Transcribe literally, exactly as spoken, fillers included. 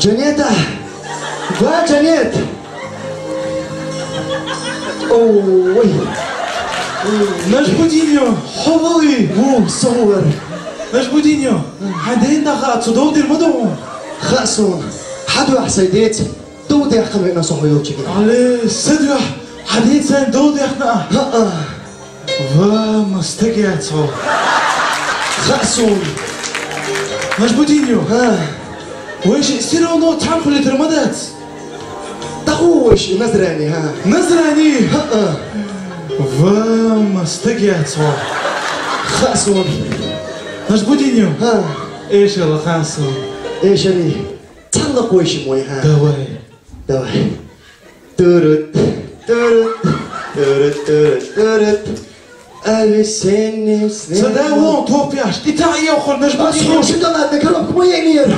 Джанет! Ва, Джанет! Ой! Нажбудиньо! Хьо вале? Ву, со вар. Нажбудиньо! Хьан ден даха цу дов дир ма догу? Хаъ сона. Хьан дуьхьа сай деца? Дов дехкан веана со хьо йолчиге. Але, са дуьхьа хьан деца дов дехна? Хьа-а. Ва, мастаг яц хьо. Хаъ сона. Нажбудиньо. Хьа. Вайши сироно цхьан хулитр ма дац. Даху вайши Назрани, хьа. Назрани? Хьа-а. Ва, мастаг яц хьо. Хаъ сона. Нажбудиньо. Хьа. Эшала хан сона. Эшали. Цхьалла къойши мой, хьа. Давай. Давай. Турут, турут, турут, турут, турут. Алисенни. Садай вон топяш. Ита я хор нажбудиньо. Ас хоши да ладно, коробка моя мир.